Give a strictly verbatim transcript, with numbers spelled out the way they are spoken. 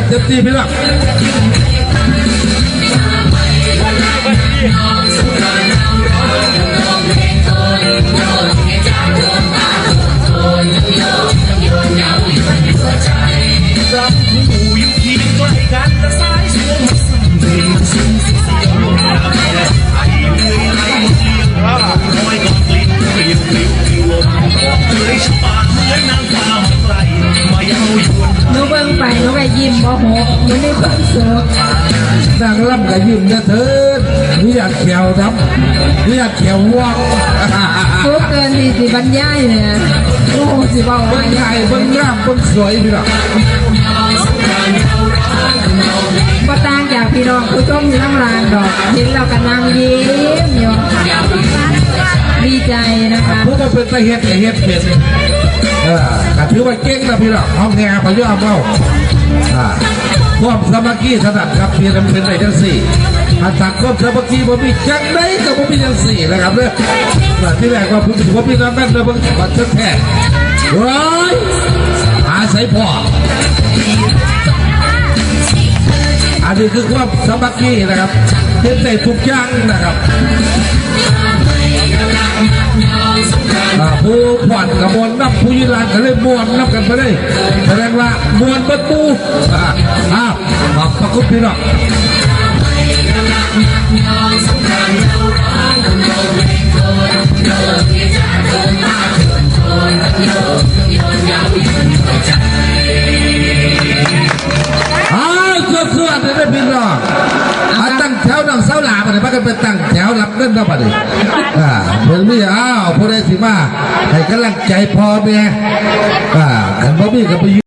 เต็มที่พี่น้อง หนูเบิ่งไปหนูก็ยิ้มบ่หกหนูมีความสุข นางรำก็ยิ้มนะเถิดมีอยากแขวดำมีอยากแขววอก ทุกเกินที่สิบรรยายเนี่ยโอ้โหสิบอก เบิ่ ว่าง ไทยเบิ่งงามเบิ่งสวยพี่น้อง บ่ต่างจากพี่น้องผู้ชมอยู่ข้างล่างดอกเห็นเราก็นั่งยิ้มอยู่ดีใจนะคะ ผู้มาเป็นตาเฮ็ดก็เฮ็ดเป็นเออก็ถือว่าเก่งนะพี่น้องห้องแห่พะยอมเฮาอ่าความสามัคคีถนัดครับเพียงเป็นได้จังสี่ถ้าตัดความสามัคคีบ่มีจังได๋ก็บ่มีจังสี่นะครับเด้ออ่าที่แรกว่าผมถือว่าพี่น้องแม่นเลยเบิ่งบัตรแท้เฮ้ยหาใส่พ่อ อันนี้คือความสามัคคีนะครับเฮ็ดได้ทุกอย่างนะครับอ่าผู้ผ่อนกับมวลนับผู้ยืนลานก็เลยมวลนับกันไปเลยแสดงว่ามวลประตูอ่าอ้าวขอบพระคุณพี่น้อง อ้าวสวดๆเด้อพี่น้องมาตั้งแถวน้องสาวหลาบัดนี้พากันไปตั้งแถวรับเงินเนาะบัดนี้อ่าเพิ่นมีอ้าวผู้ใดสิมาให้กำลังใจพ่อแม่อ่าคันบ่มีก็ไป